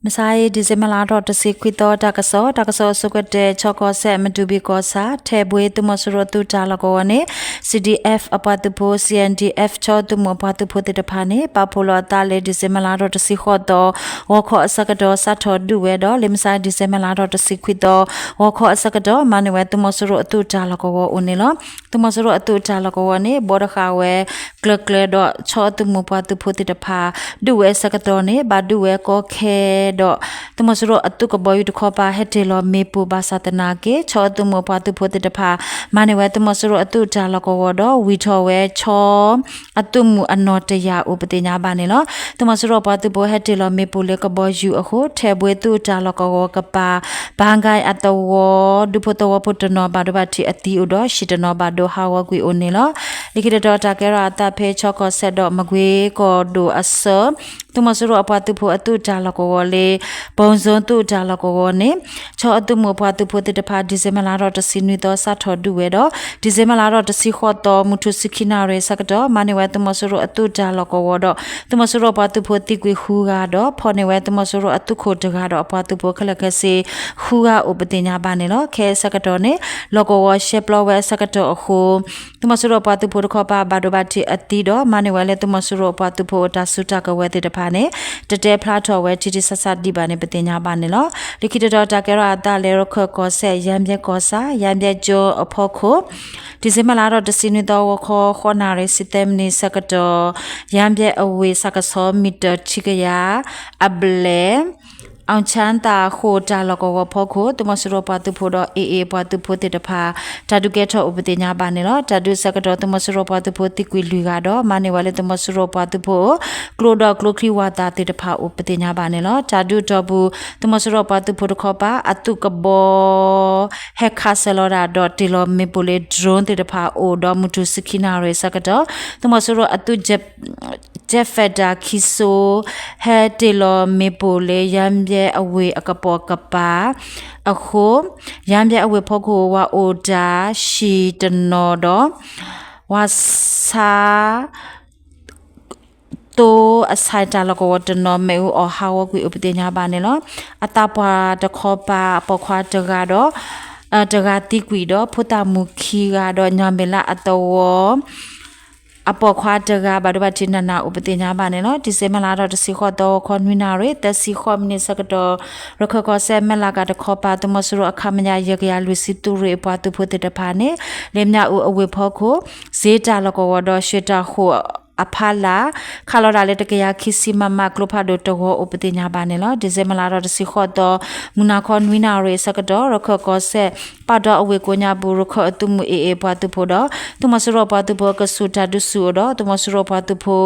မုၢ်ဆါအံၤ December လါထီၣ်တဆံခွံသီ တၢ်ကစီၣ်, တၢ်ကစီၣ်အဆိကတၢၢ် ခၠီကီၢ်စဲၣ် မတူၢ်ဘံၣ်ကီၢ်ဆၣ် ထဲၣ်ဘှ့သုးမီၤစိရိၤအသုးတၢ်လီၢ်ကဝီၤန့ၣ် C D F အပှၤသုးဖိ C N D F ခၠီသုးမုၢ်အပှၤသုးဖိသ့ၣ်တဖၣ်န့ၣ် ပာ်ဖှိၣ်လီၤအသးလၢ December လါထီၣ်တဆံဃိးသီ ဂီၤခီအဆၢကတီၢ် စးထီၣ်ဒုးဝဲဒီး လၢမုၢ်ဆါ December လါထီၣ်တဆံခွံသီ ဂီၤခီအဆၢကတီၢ် မၤန့ၢ်ဝဲသုးမီၤစိရိၤအသုးတၢ်လီၢ်ကဝီၤအိၣ်န့ၣ်လီၤ. သုးမီၤစိရိၤအသုးတၢ်လီၢ်ကဝီၤန့ၣ် ဘိးတဃာ်ဝဲ ကျၢၤကျၢၤဒီး ခၠီအသုးမုၢ်ပှၤသုးဖိသ့ၣ်တဖၣ် ဒုးဝဲအဆၢကတီၢ်န့ၣ် ဘၣ်ဒုးဝဲကီခဲဒီး သုးမီၤစိရိၤအသုးကဘီယူၤတခီပၤ ဟဲတ့ၢ်လီၤမ့ၣ်ပိၢ်ဘၣ်ဆၣ်သနာ်က့ ခၠီအသုးမုၢ်ပှၤသုးဖိသ့ၣ်တဖၣ် မၤန့ၢ်ဝဲသုးမီၤစိရိၤအသုးတၢ်လီၢ်ကဝီၤဒီး ဝံၢ်ထီၣ်ဝဲခၠီ အသုးမုၢ်အနီၢ်တယာ်အိၣ်ပသ့ၣ်ညါဘၣ်န့ၣ်လီၤ. သုးမီၤစိရိၤပှၤသုးဖိဟဲတ့ၢ်လီၤမ့ၣ်ပိၢ်လၢကဘီယူၤအဃိ ထဲၣ်ဘှ့သုးတၢ်လီၢ်ကဝီၤကပၤ ဘၣ်ဂဲအသဝီ ဒူဖိသဝီဖိတနီၤဘၣ်ဒိဘၣ်ထံးအသံအိၣ်ဒီး ဟံၣ်တနီၤဘၣ်ဒိဟးဂီၤကွံာ်အိၣ်န့ၣ်လီၤ. လၢခံတတီၤတၢ်ကဲထီၣ်အသးဖဲခၠီကီၢ်စဲၣ်ဒီးမကွ့ကီၢ်ဒိၣ်အဆၢ သုးမီၤစိရိၤအပှၤသုးဖိအသုးတၢ်လီၢ်ကဝီၤလၢ ဘိၣ်စိသုးတၢ်လီၢ်ကဝီၤန့ၣ် ခၠီအသုးမုၢ်အပှၤသုးဖိသ့ၣ်တဖၣ် December လါထီၣ်တဆံနွံသီ စးထီၣ်ဒုးဝဲဒီး December လါထီၣ်တဆံဃိးသီ မုၢ်ထူၣ်ဆံခံနၣ်ရံၣ်အဆၢကတီၢ် မၤန့ၢ်ဝဲသုးမီၤစိရိၤအသုးတၢ်လီၢ်ကဝီၤဒီး သုးမီၤစိရိၤပှၤသုးဖိသံကွံာ်ဃုဂၤဒီး ဖီၣ်န့ၢ်ဝဲသုးမီၤစိရိၤအသုးခိၣ်တဂၤဒီးအပှၤသုးဖိခဲလၢာ်ခဲဆ့ ဃုဂၤအိၣ်ပသ့ၣ်ညါဘၣ်န့ၣ်လီၤ. ခဲအံၤအဆၢကတီၢ်န့ၣ် လီၢ်ကဝီၤရှဲပျီဝဲအဆၢကတီၢ်အဃိ သုးမီၤစိရိၤပှၤသုးဖိတခီပၤ ဘၣ်ဒိဘၣ်ထံးအသံဒီး မၤန့ၢ်ဝဲလၢသုးမီၤစိရိၤပှၤသုးဖိအတၢ်စုတၢ်ကဝဲၤသ့ၣ်တဖၣ်န့ၣ် တတဲဖျါထီၣ်ဝဲထံထံဆးဆးဒံးဘၣ်န့ၣ် ပသ့ၣ်ညါဘၣ်န့ၣ်လီၤ. လၢခံတတီၤတၢ်ကဲထီၣ်အသးလၢ ရခၢၣ်ကီၢ်စဲၣ် ယၣ်ဘျဲၣ်ကီၢ်ဆၣ် ယၣ်ဘျဲၣ်ကၠိအဖီခိၣ် December လါထီၣ်တဆံနွံသီ ဂီၤခီ ဃိးနၣ်ရံၣ် ဆံသၢမံးနံးအဆၢကတီၢ် ယၣ်ဘျဲၣ်အဝ့ၢ် စးကဆီမံၤတၢၢ်ထံကယၤအဘျဲၣ် အီၣ်ဆၣ်သၣ်ဃိၣ်တၢ်လီၢ်ကဝီၤဖီခိၣ် သုးမီၤစိရိၤပှၤသုးဖိဒီး A A ပှၤသုးဖိသ့ၣ်တဖၣ် တၢ်ဒုးကဲထီၣ်အိၣ်ပသ့ၣ်ညါဘၣ်န့ၣ်လီၤ. တၢ်ဒုးအဆၢကတီၢ် သုးမီၤစိရိၤပှၤသုးဖိသံကွံာ်လွံၢ်ဂၤဒီး မၤန့ၢ်ဝဲလၢသုးမီၤစိရိၤပှၤသုးဖိ ကျိဒီးကျိချံဝၢ်သၣ်သ့ၣ်တဖၣ်အိၣ်ပသ့ၣ်ညါဘၣ်န့ၣ်လီၤ. တၢ်ဒုးအတီၢ်ပူၤ သုးမီၤစိရိၤပှၤသုးဖိတခီပၤ အသုးကဘီ ဟဲခးစၢၤလီၤတၢ်ဒီးတ့ၢ်လီၤမ့ၣ်ပိၢ်လၢ drone သ့ၣ်တဖၣ်အိၣ်ဒီး မုၢ်ထူၣ်ဆံခံနၣ်ရံၣ်အဆၢကတီၢ် သုးမီၤစိရိၤအသုး jet fighter ခံစိ ဟဲတ့ၢ်လီၤမ့ၣ်ပိၢ်လၢ ယၣ်ဘျဲၣ်အဝ့ၢ်အကပိာ်ကပၤအဃိ ယၣ်ဘျဲၣ်အဝ့ၢ်ဖီခိၣ် ဝၤအိၣ်တၢ်ဟံၣ်တနီၤဒီး ဝၤဆါ သိအဆဲးတၢ်လီၢ်ကဝီၤတနီၤ မ့ၣ်အူအီၣ်ဟးဂီၤကွံာ်အိၣ်ပသ့ၣ်ညါဘၣ်န့ၣ်လီၤ. အသးပှၢ်တခီပၤ အပိာ်ခွါတဂၤဒီး တဂၤသံကွံာ်ဒီး ဖိသၣ်မုၣ်ခံဂၤဒီး ညၣ်မဲာ်လးအသဝီ အပိာ်ခွါတဂၤ ဘၣ်ဒိဘၣ်ထံးနးနးအိၣ်ပသ့ၣ်ညါဘၣ်န့ၣ်လီၤ. December လါထီၣ်တဆံဃိးသီ ဂီၤခီနွံနၣ်ရံၣ် သၢဆံဃိးမံးနံးအဆၢကတီၢ် ရခၢၣ်ကီၢ်စဲၣ် မဲၢ်လးကၤတခီပၤ သုးမီၤစိရိၤအခမရ ယဲၢ်ကယၤလွံၢ်ဆံသုးရ့ၣ်အပှၤသုးဖိသ့ၣ်တဖၣ်န့ၣ် လၢမၠၣ်အူအဝ့ၢ်ဖီခိၣ် စ့တၢ်လီၢ်ကဝီၤဒီး ရွှ့ၣ်တၢ်ဃိာ်အဖီလာ် ခးလီၤတၢ်လၢ တကယၤခံဆံ မမ ကျိဖးဒိၣ်တဂီၤအိၣ်ပသ့ၣ်ညါဘၣ်န့ၣ်လီၤ. December လါထီၣ်တဆံဃိးသီ မုၢ်နၤခီနွံနၣ်ရံၣ်အဆၢကတီၢ် ရခၢၣ်ကီၢ်စဲၣ် ပာ်တီအဝ့ၢ်ကိးညါပူၤ ရခၢၣ်အသုးမုၢ် A A ပှၤသုးဖိဒီး သုးမီၤစိရိၤပှၤသုးဖိအကဆူးတၢ်ဒုးဆူၣ်အိၣ်ဒီး သုးမီၤစိရိၤပှၤသုးဖ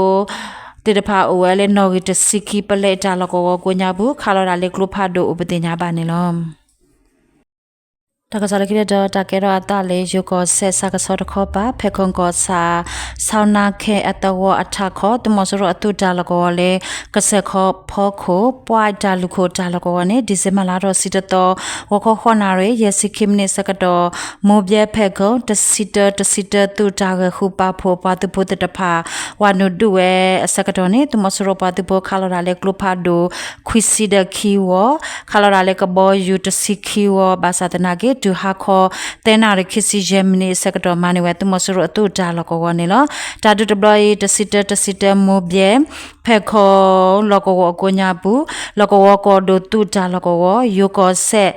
ိသ့ၣ်တဖၣ်အိၣ်ဝဲလၢနီၣ်ဂံၢ်တဆံခံ ပလဲတၢ်လီၢ်ကဝီၤကိးညါပူၤ ခးလီၤတၢ်လၢကျိဖးဒိၣ်အိၣ်ပသ့ၣ်ညါဘၣ်န့ၣ်လီၤ. တၢ်ကစီၣ်လၢခံတတီၤ တၢ်ကဲထီၣ်အသးလၢ ယိၤကီၢ်စဲၣ် စးကဆီတခီပၤ ဖဲခုၣ်ကီၢ်ဆၣ် ဆီနါခဲအသဝီအထးခီ သုးမီၤစိရိၤအသုးတၢ်လီၢ်ကဝီၤလၢ ကစၢၢ်ခီဖီခိၣ် ပှၢ်တၢ်လူၢ်ခိၣ်တၢ်လီၢ်ကဝီၤန့ၣ် December လါထီၣ်ဆံတသီ ဂီၤခီဃိးနၣ်ရံၣ် ယဲၢ်ဆံခံမံးနံးအဆၢကတီၢ် မိၢ်ဘျဲၣ်ဖဲၣ်ခုၣ် တဆံတၢ တဆံတၢ သုးတၢ်ဂဲၤဃုပာ်ဖှိၣ်ပှၤသုးဖိသ့ၣ်တဖၣ် ဝၤနုာ်ဒုးဝဲအဆၢကတီၢ်န့ၣ် သုးမီၤစိရိၤပှၤသုးဖိခးလီၤတၢ်လၢကျိဖးဒိၣ် ခွံဆံဒီးခံဝီ ခးလီၤတၢ်လၢကဘီယူၤတဆံခံဝီ ဘၣ်ဆၣ်သနာ်က့ တုၤဟါခီ သၢနၣ်ရံၣ်ခံဆံယဲၢ်မံးနံးအဆၢကတီၢ် မၤန့ၢ်ဝဲသုးမီၤစိရိၤအသုးတၢ်လီၢ်ကဝီၤန့ၣ်လီၤ. တၢ်ဒုးတဘျီအံၤ တဆံတၢ တဆံတၢ မိၢ်ဘျဲၣ် ဖဲၣ်ခုၣ် လီၢ်ကဝီၤအကိးညါပူၤ လီၢ်ကဝီၤကီၢ်ဒိၣ်သုးတၢ်လီၢ်ကဝီၤ ယိၤကီၢ်စဲၣ်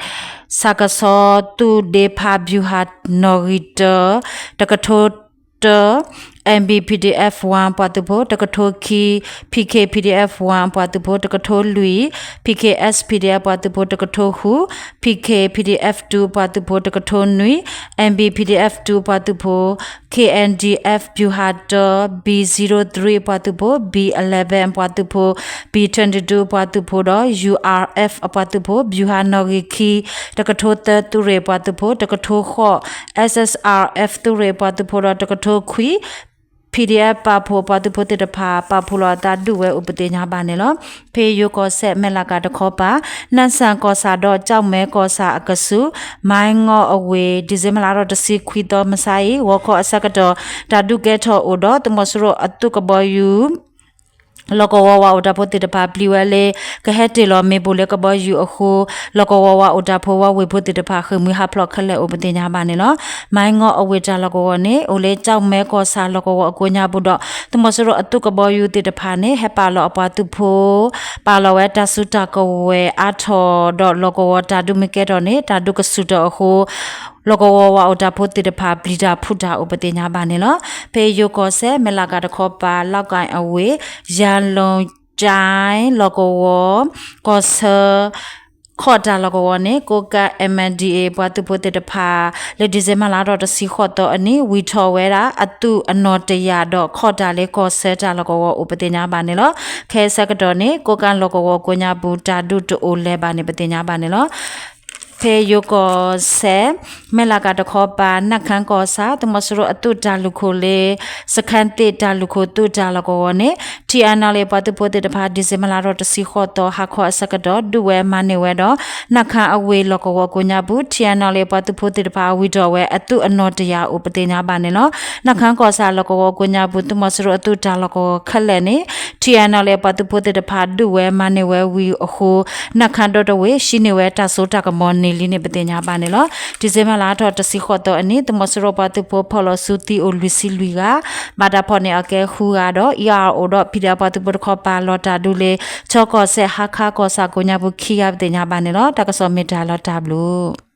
စးကဆီသုးဒ့ဖး ဗျူဟာ နီၣ်ဂံၢ်တၢ တကထိတၢ M B P D F one ပှၤသုးဖိ တကထိခံ P K P D F one ပှၤသုးဖိ တကထိလွံၢ် P K S P D F ပှၤသုးဖိ တကထိဃု P K P D F two ပှၤသုးဖိ တကထိနွံ M B P D F two ပှၤသုးဖိ K N D F ဗျူဟာတၢ B zero three ပှၤသုးဖိ B eleven ပှၤသုးဖိ B twenty two ပှၤသုးဖိဒီး U R F အပှၤသုးဖိ ဗျူဟာနီၣ်ဂံၢ်ခံ တကထိသၢသုးရ့ၣ်ပှၤသုးဖိ တကထိဃိး S S R F သုးရ့ၣ်ပှၤသုးဖိဒီး တကထိခွံ P D F ပာ်ဖှိၣ်ပှၤသုးဖိသ့ၣ်တဖၣ် ပာ်ဖှိၣ်လီၤအသးဒုးဝဲအိၣ်ပသ့ၣ်ညါဘၣ်န့ၣ်လီၤ. ဖဲယိၤကီၢ်စဲၣ် မဲၢ်လးကၤတခီပၤ နၣ်စၣ်ကီၢ်ဆၣ်ဒီး ကၠီၣ်မဲကီၢ်ဆၣ်အကဆူး မၢ်ငီၢ်အဝ့ၢ် December လါထီၣ်တဆံခွံသီ မုၢ်ဆါအံၤ ဂီၤခီအဆၢကတီၢ် တၢ်ဒုးကဲထီၣ်အိၣ်ဒီး သုးမီၤစိရိၤအသုးကဘီယူၤ လီၢ်ကဝီၤဝၤအိၣ်တၢ်ဖိသ့ၣ်တဖၣ် ပျံၤဝဲလၢ ကဟဲတ့ၢ်လီၤမ့ၣ်ပိၢ်လၢကဘီယူၤအဃိ လီၢ်ကဝီၤဝၤအိၣ်တၢ်ဖိဝဲဝ့ၢ်ဖိသ့ၣ်တဖၣ် ဃ့ၢ်မှံဟးဖျိးခဲလၢာ်အိၣ်ပသ့ၣ်ညါဘၣ်န့ၣ်လီၤ. မၤငီၤအဝ့ၢ်တၢ်လီၢ်ကဝီၤန့ၣ် အိၣ်လၢကၠီၣ်မဲကီၢ်ဆၣ်လီၢ်ကဝီၤအကိးညါပူၤဒီး သုးမီၤစိရိၤအသုးကဘီယူၤသ့ၣ်တဖၣ်န့ၣ် ဟဲပာ်လီၤအပှၤသုးဖိ ပာ်လီၤဝဲတၢ်စုတၢ်ကဝဲၤအါထီၣ်ဒီး လီၢ်ကဝီၤတၢ်ဒုးမ့ၢ်ကဲထီၣ်န့ၣ် တၢ်ဒုးကဆူၣ်ထီၣ်အဃိ လီၢ်ကဝီၤဝၤအိၣ်တၢ်ဖိသ့ၣ်တဖၣ် ပျံၤတၢ်ဖုးတၢ်အိၣ်ပသ့ၣ်ညါဘၣ်န့ၣ်လီၤ. ဖဲယိၤကီၢ်စဲၣ် မဲၢ်လးကၤတခီပၤ လီၢ်ကၣ်အဝ့ၢ် ယၤလူၢ်ကၠဲ လီၢ်ကဝီၤ ကီၢ်ဆၢ ခီၣ်တၢ်လီၢ်ကဝီၤန့ၣ် ကိးကၣ် M N D A ပှၤသုးဖိသ့ၣ်တဖၣ် လၢဒံၣ်စ့ဘၢၣ်လါထီၣ်တဆံဃိးသီအနံၤ ဝံၢ်ထီၣ်ဝဲဒၣ် အသုးအနီၢ်တယၢ်ဒီး ခီၣ်တၢ်လၢကီၢ်ဆၢတၢ်လီၢ်ကဝီၤအိၣ်ပသ့ၣ်ညါဘၣ်န့ၣ်လီၤ. ခဲအံၤဆၢကတီၢ်န့ၣ် ကိးကၣ်လီၢ်ကဝီၤကိးညါပူၤ တၢ်ဒုးတအိၣ်လၢၤဘၣ်န့ၣ် ပသ့ၣ်ညါဘၣ်န့ၣ်လီၤ. ဖဲယိၤကီၢ်စဲၣ် မဲၢ်လးကၤတခီပၤ နၢ်ခၢၣ်ကီၢ်ဆၣ် သုးမီၤစိရိၤအသုးတၢ်လုၢ်ခိၣ်လၢ စခန်းသစ် တၢ်လုၢ်ခိၣ်သုးတၢ်လီၢ်ကဝီၤန့ၣ် T N L A ပှၤသုးဖိသ့ၣ်တဖၣ် ဒံၣ်စ့ဘၢၣ်လါထီၣ်တဆံဃိးသီ ဟါခီအဆၢကတီၢ် ဒုးဝဲမၤန့ၢ်ဝဲဒီး နၢ်ခၢၣ်အဝ့ၢ်လီၢ်ကဝီၤကိးညါပူၤ T N L A ပှၤသုးဖိသ့ၣ်တဖၣ် ဝံၢ်ထီၣ်ဝဲအသုးအနီၢ်တယၢ်အိၣ်ပသ့ၣ်ညါဘၣ်န့ၣ်လီၤ. နၢ်ခၢၣ်ကီၢ်ဆၣ်လီၢ်ကဝီၤကိးညါပူၤ သုးမီၤစိရိၤအသုးတၢ်လီၢ်ကဝီၤခဲလၢာ်န့ၣ် T N L A ပှၤသုးဖိသ့ၣ်တဖၣ် ဒုးဝဲမၤန့ၢ်ဝဲဝံၤအဃိ နၢ်ခၢၣ်ဒီတဝ့ၢ် ဟံးန့ၢ်ဝဲတၢ်စိတၢ်ကမီၤန့ၢ်လံန့ၣ် ပသ့ၣ်ညါဘၣ်န့ၣ်လီၤ. ဒံၣ်စ့ဘၢၣ်လါထီၣ်တဆံဃိးသီအနံၤ သုးမီၤစိရိၤပှၤသုးဖိဖီၣ်လီၤစုသံအိၣ်လွံၢ်ဆံလွံၢ်ဂၤ, ဘၣ်တၢ်ဖီၣ်န့ၢ်အီၤကဲဃုဂၤဒီး E R O ဒီး P D F ပှၤသုးဖိတခီပၤ လီၤတၢ်ဒုးလၢ ခၠီကီၢ်စဲၣ် ဟါခါကီၢ်ဆၣ်ကိးညါပူၤခံဂၤ ပသ့ၣ်ညါဘၣ်န့ၣ်လီၤ. တၢ်ကစီၣ်မ့ၢ်တၢ်လီၤတၢ်ဘျုး